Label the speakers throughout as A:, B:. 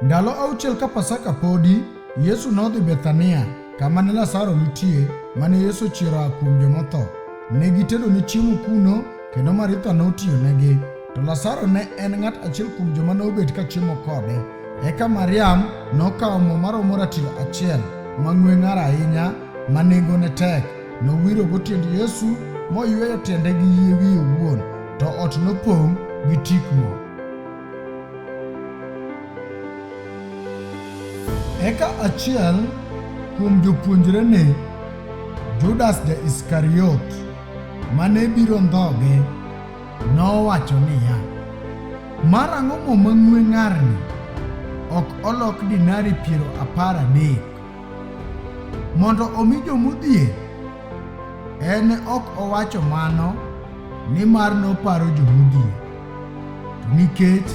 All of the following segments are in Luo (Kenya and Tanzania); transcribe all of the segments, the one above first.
A: Ndalo auchiel ka Pasaka podi, Yesu nodhi Bethania, kama ne Lazaro nitie, mane Yesu ochiero a kuom jomotho. Ne gitedone chiemo kuno, kendo Maritha notiyonegi. To Lazaro ne en ng'at achiel kuom joma nobet ka chiemo kode. Eka Mariam nokawo mo maromo ratil achiel, mang'we ng'ar ahinya, ma nengone tek, nowirogo tiend Yesu, moyweyo tiende gi yie wiye owuon, to ot nopong' gi tik mo. Eka achiel kuom jopuonjrene, Judas ja-Iskariot, mane biro ndhoge, nowacho niya, Marang'o mo mang'we ng'arni ok olok dinari 13 mondo omi jomodhier? En ne ok owacho mano nimar noparo jomodhier, to nikech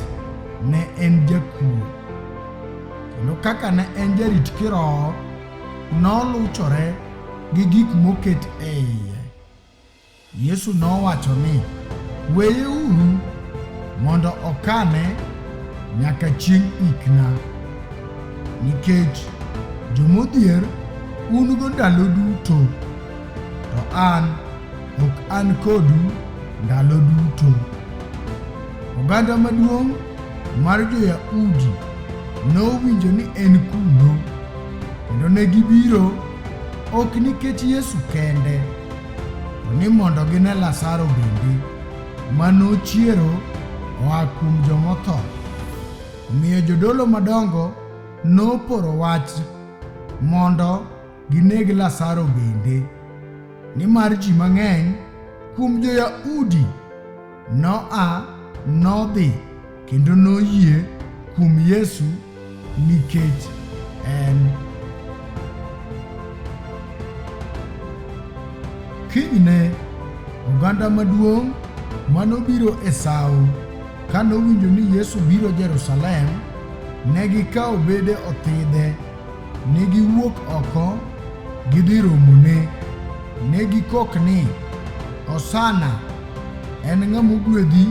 A: ne en jakuo, kendo kaka ne en jarit kiroho, noluchore gi gik moket e iye. Yesu nowacho ni, Weyeuru mondo okane nyaka chieng' ikna, nikech jomodhier un-go ndalo duto, to an ok an kodu ndalo duto. Oganda maduong' mar jo-Yahudi nowinjo ni en kuno, kendo ne gibiro ok nikech Yesu kende, to ni mondo gine Lazaro bende, ma nochiero oa kuom jomotho. Omiyo jodolo madongo noporo wach mondo gineg Lazaro bende, nimar ji mang'eny kuom jo-Yahudi noa nodhi kendo noyie kuom Yesu nikech en. Kinyne, oganda maduong' ma nobiro e sawo ka nowinjo ni Yesu biro Jerusalem, ne gikawo bede othidhe, ne giwuok oko gidhi romone. Ne gikok ni, Hosana! En ng'a mogwedhi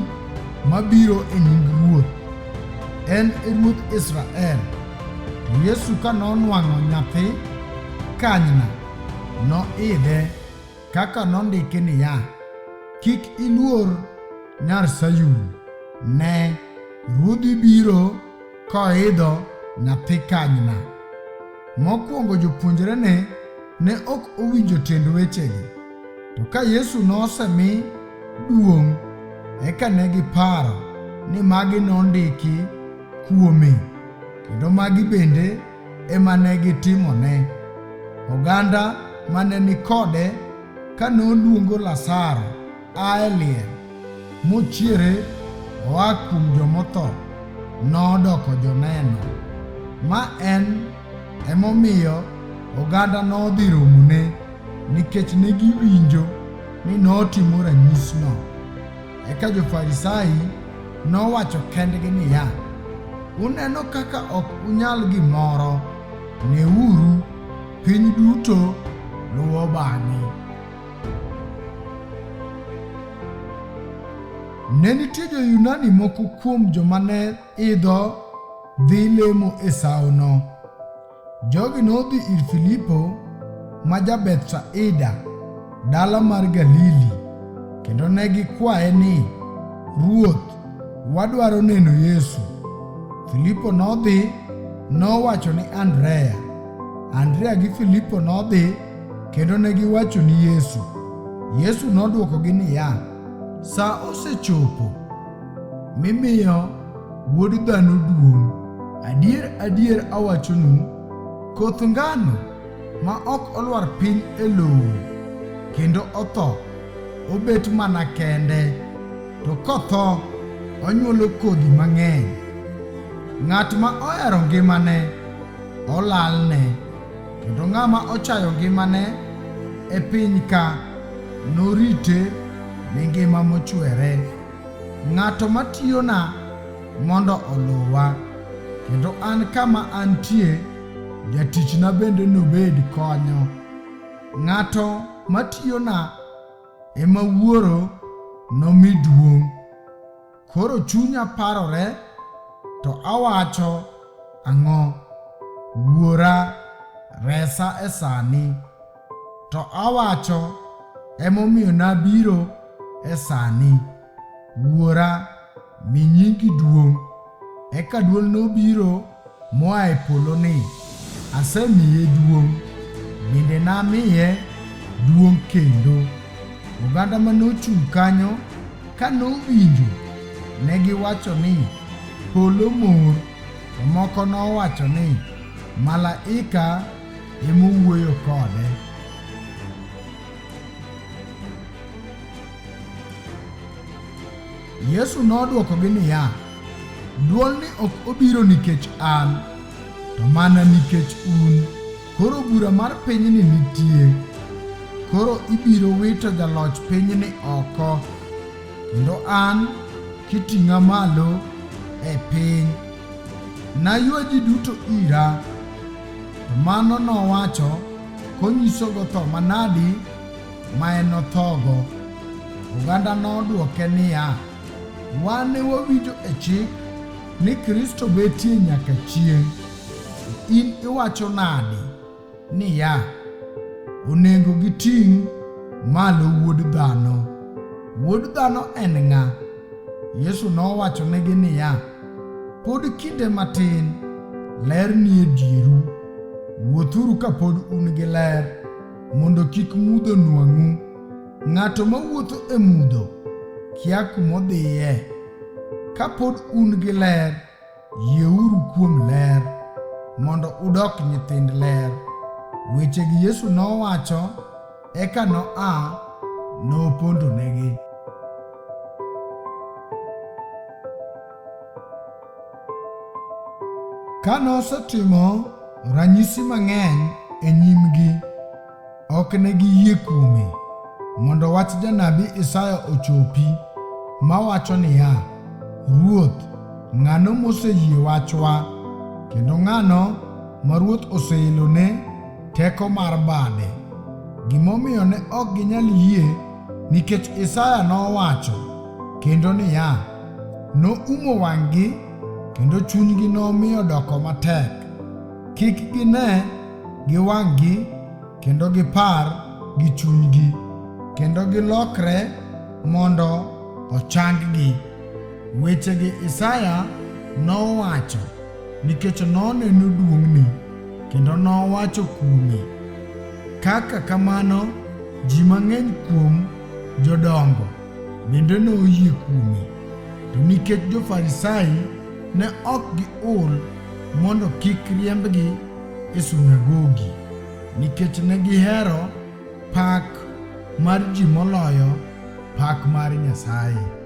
A: mabiro e nying Ruoth! En e Ruodh Israel. To Yesu ka nonwang'o nyathi kanyna, noidhe kaka nondiki niya, Kik iluor nyar Sayun, ne, Ruodhi biro koidho nyathi kanyna. Mokwongo jopuonjrene ne ok owinjo tiend wechegi. To ka Yesu nosemi duong', eka ne giparo ni magi nondiki kuome, kendo magi bende ema ne gitimone. Oganda mane ni kode ka noluongo Lazaro a e liel, mochiere oa kuom jomotho, nodoko joneno. Ma en emomiyo oganda nodhi romone, nikech ne giwinjo ni notimo ranyisno. Eka jo-Farisai nowacho kendgi niya, Uneno kaka ok unyal gimoro, neuru, piny duto luwo bang'e. Ne nitie jo-Yunani moko kuom joma ne idho dhi lemo e sawono. Jogi nodhi ir Filipo ma ja-Bethsaida, dala mar Galili, kendo ne gikwaye ni, Ruoth, wadwaro neno Yesu. Filipo nodhi nowacho ni Andrea. Andrea gi Filipo nodhi kendo ne giwacho ni Yesu. Yesu nodwokogi niya, Sa osechopo mimiyo Wuod dhano duong'. Adier adier awachonu, koth ngano ma ok olwar piny e lowo kendo otho, obet mana kende, to kotho, onyuolo kodhi mang'eny. Ng'at ma ohero ngimane olalne, kendo ng'ama ochayo ngimane e piny ka norite ne ngima mochwere. Ng'ato matiyona mondo oluwa, kendo an kama antie, jatichna bende nobed konyo. Ng'ato matiyona ema Wuoro nomi duong'. Koro chunya parore, to awacho ang'o? Wuora, resa e sani. To awacho, emomiyo nabiro e sani. Wuora, mi nyingi duong'. Eka dwol nobiro moa e polo ni, Asemiye duong', bende namiye duong' kendo. Oganda ma nochung' kanyo ka nowinjo, ne giwacho ni, Polo mor, to moko nowacho ni, Malaika emowuoyo kode. Yesu nodwokogi niya, Dwolni ok obiro nikech an, to mana nikech un. Koro bura mar pinyni nitie. Koro ibiro wito jaloch pinyni oko, kendo an kiting'a malo e piny. Naywa ji duto ira. To mano nowacho konyisogo tho manadi ma enothogo. Oganda nodwoke niya, Wan ne wawinjo e chik ni Kristo betie nyaka chieng'. To in iwacho nadi niya, onego giting' malo Wuod Dhano? Wuod Dhano en ng'a? Yesu nowachonegi niya, Pod kinde matin, ler nie dieru. Wuothuru kapod un gi ler, mondo kik mudho nwang'u. Ng'ato mawuotho e mudho kia kumodhiye. Kapod un gi ler, yieuru kuom ler, mondo udok nyithind ler. Wechegi Yesu nowacho, eka noa nopondonegi. Ka nosetimo ranyisi mang'eny e nyimgi, Ok ne giyie kuome, mondo wach janabi Isaya ochopi, mawacho niya, Ruoth, ng'ano moseyie wachwa, kendo ng'ano ma Ruoth oseelone teko mar bade? Gimomiyo ne ok ginyal yie nikech Isaya nowacho kendo niya, Noumo wang'gi kendo chunygi nomiyo doko matek, kik gine gi wang'gi kendo gipar gi chunygi kendo gilokre mondo ochanggi. Wechegi Isaya nowacho nikech noneno duong'ne kendo nowacho kuome. Kaka kamano ji mang'eny kuom jodongo bende noyie kuome. To nikech jo-Farisai ne ok giol mondo kik riembgi e sunagogi, nikech ne gihero pak mar ji moloyo pak mar Nyasaye.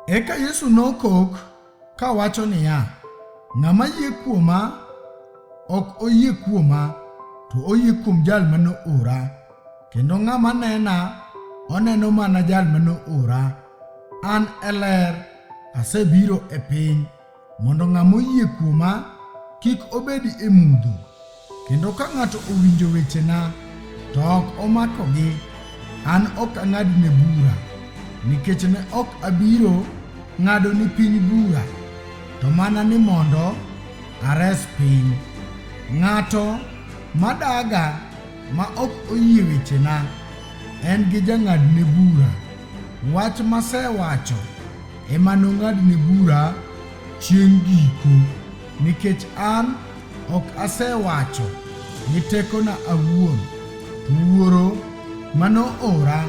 A: Eka Yesu nokok kawacho niya, Ng'ama yie kuoma ok oyie kuoma, to oyie kuom jal ma noora. Kendo ng'ama nena, oneno mana jal ma noora. An e ler, asebiro e piny, mondo ng'ama oyie kuoma kik obedi e mudho. Kendo ka ng'ato owinjo wechena to ok omakogi, an ok ang'adne bura, nikech ne ok abiro ng'ado ni piny bura, to mana ni mondo ares piny. Ng'ato madaga ma ok oyie wechena, en gi jang'adne bura. Wach masewacho ema nong'adne bura chieng' giko, nikech an ok asewacho gi tekona awuon, to Wuoro ma noora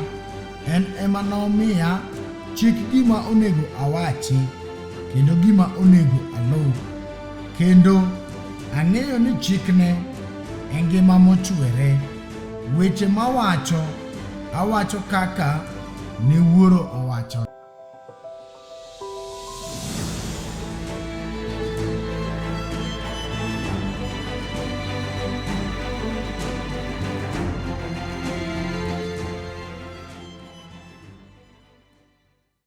A: en ema nomiya chik gima onego awachi kendo gima onego aluw. Kendo ang'eyo ni chikne e ngima mochwere. Weche mawacho, awacho kaka ne Wuoro owacho.